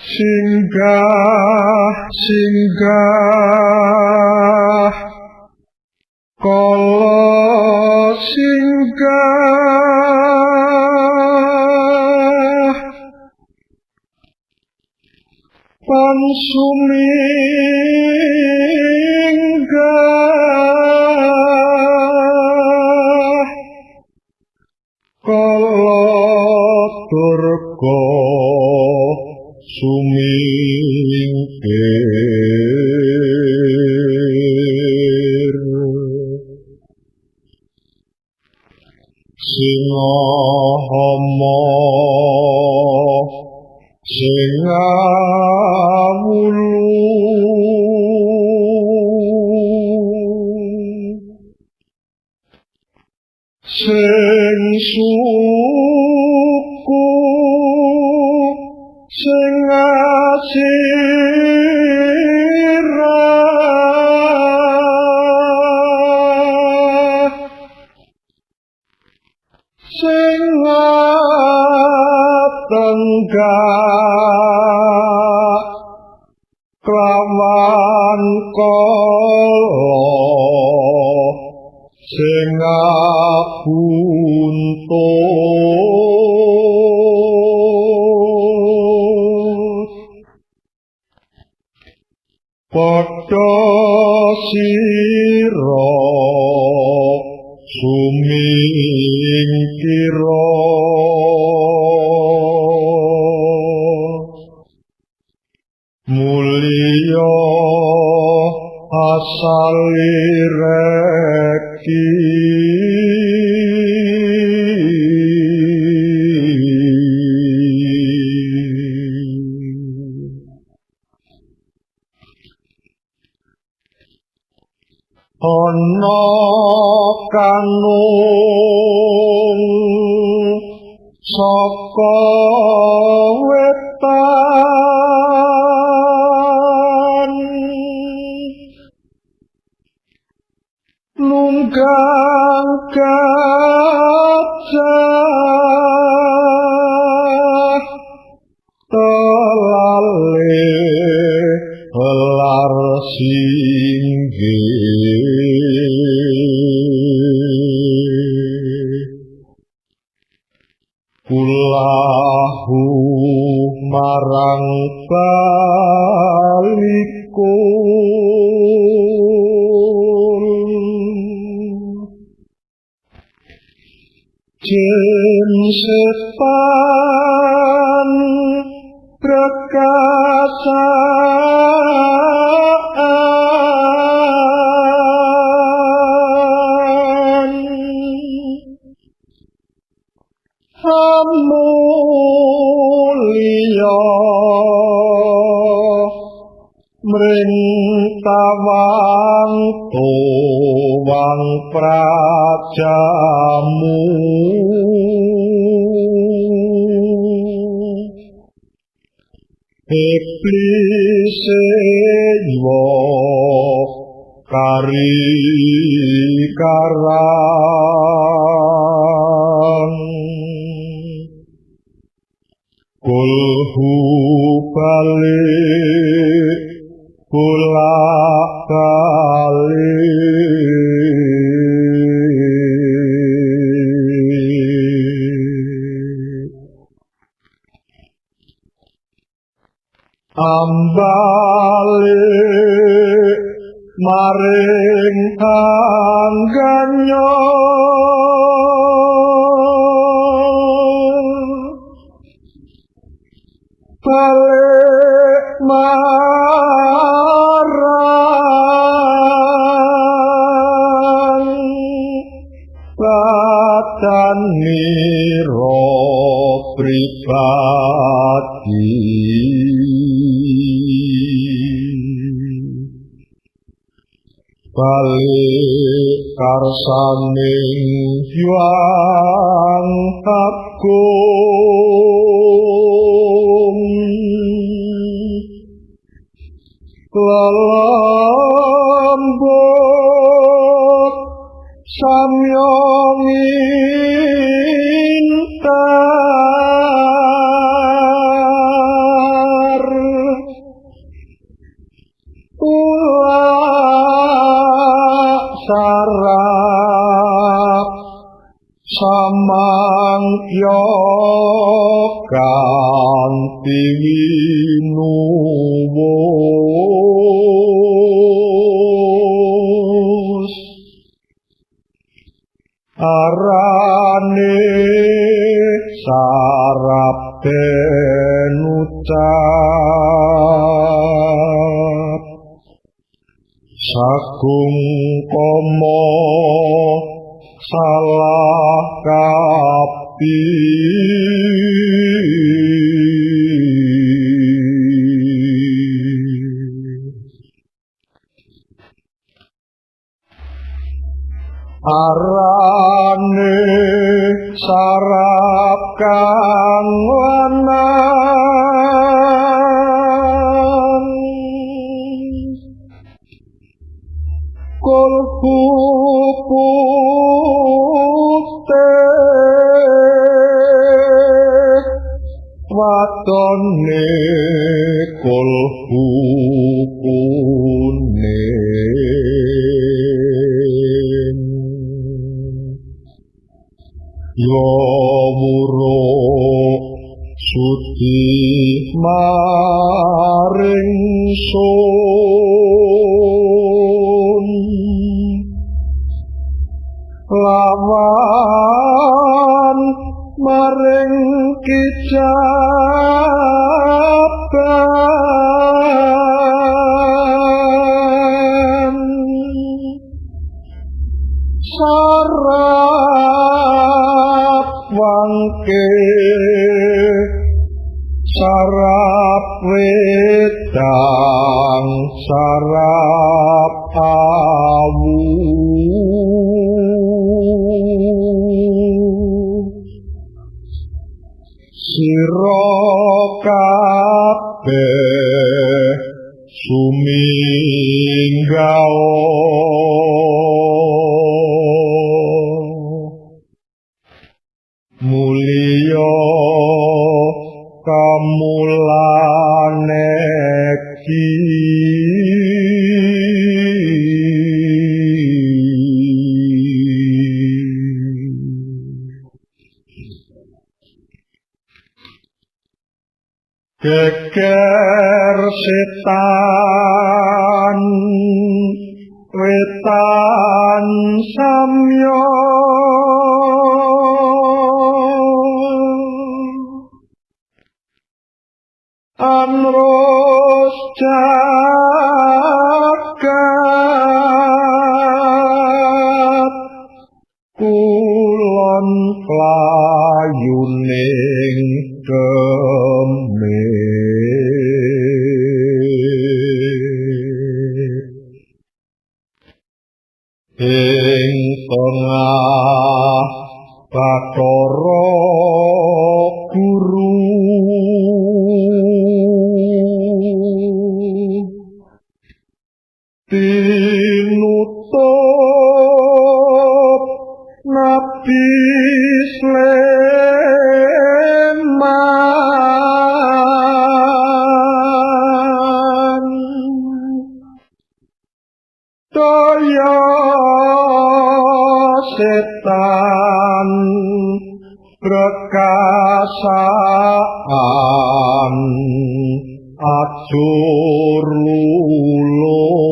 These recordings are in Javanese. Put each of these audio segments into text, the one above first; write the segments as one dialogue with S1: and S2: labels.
S1: Singgah singgah kala singgah pan suminggah kala durga sumingkir singahama singawulu sing suku sing asirah sing tenggak kelawan kala sing abuntut padha sira sumingkira mulya asale reki ana kanung saka wetan nunggang gajah telale helar singgih kulahu marang balikul jin setan prekasaan amulya mring tawang tuwang prajamu iblis nywa kari karang kulhu balik bolak balik ambalik maring angganya balik marang badanira pribadi balik karsaning Hyang Agung lelembut samya ngintar. Sarap samangkya kanthi winuwus arane sarap den ucap sagung kama salah kapi arane sarap kang lanang kulhu putih wadone kulhu kuning ya wuruk sudi maring sun lawan maring kijaban sarap wangke sarap wedang sarap awu sira kabeh suminggao mulya kamulane ki geger setan wetan samya amros jagat kulon playuning demit ing tengah Bathara Guru tinutup Nabi Sulaiman daya setan prekasaan acur luluh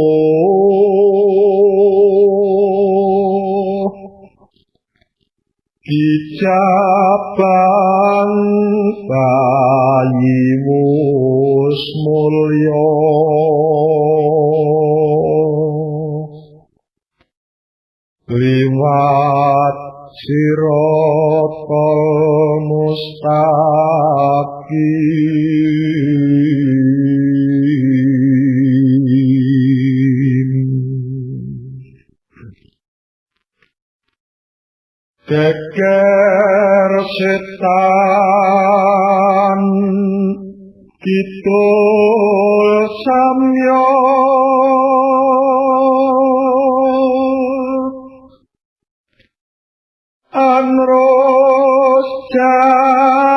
S1: kicapan bayi wus mulya liwat siratal mustaqim. Geger setan kidul samya anros jagat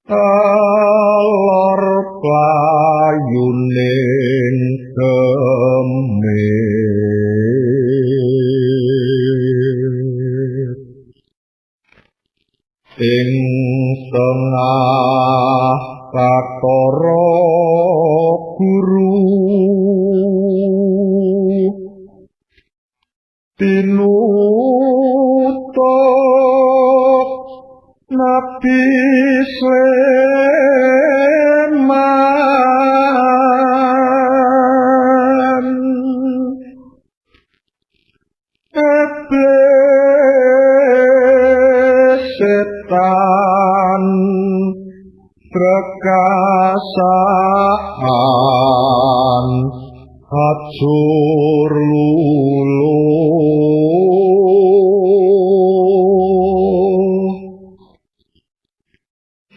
S1: alor playuning Ing tengah bathara guru tinutup Nabi Sulaiman iblis setan prekasaan hacur luluh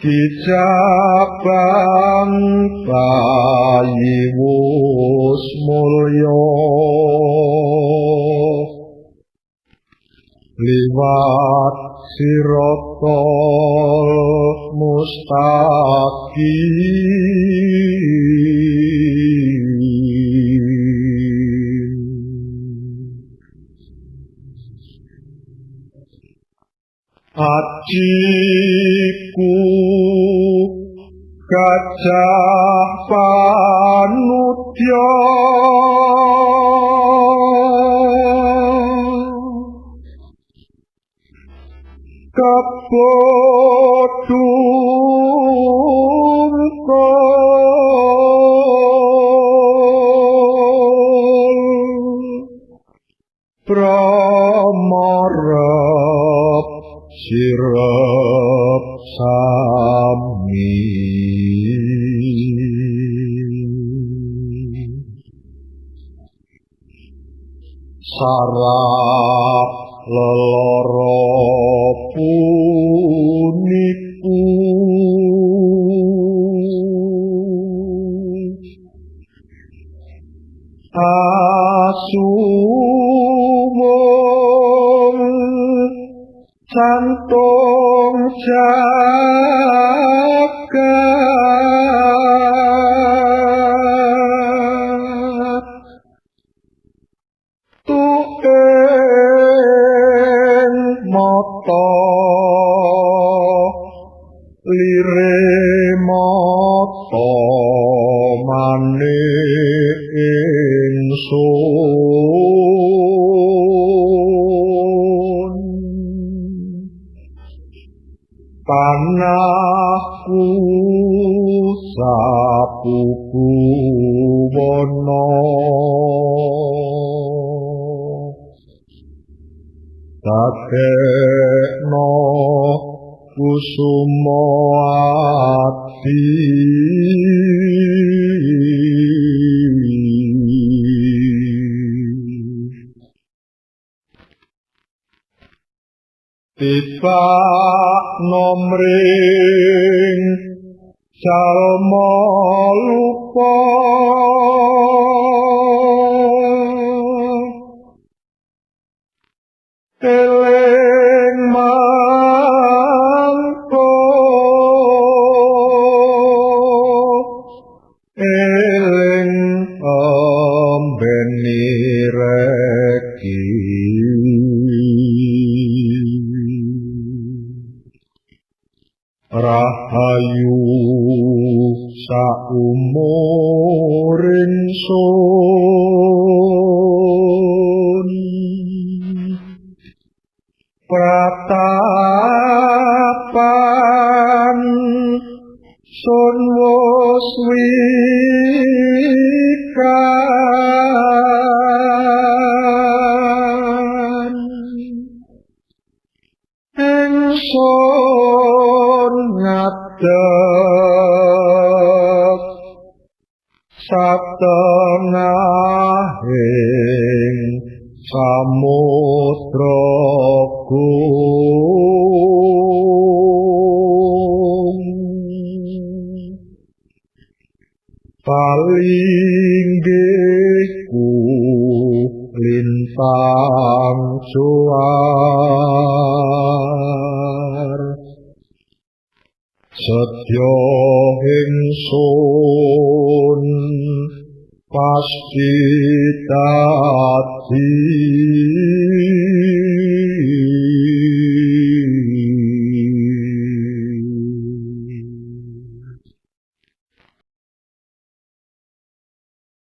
S1: Kijabang bayi wus mulya liwat siratal mustaqim. Ajiku gajah panudya kebodhungkul pramarep sirep sami sarap lelara puniku asumung cantung jagat tueng mata lire mata manik ingsun panahku sapuku wana dadekno kusuma ati tiba nomring jalma lupa eling mangko eling ambeni reki rahayu saumur ingsun pratapan sun wus wikan ingsun ngadeg satengahing samudra gung palinggihku lintang cuar setya ingsun pasti dadi.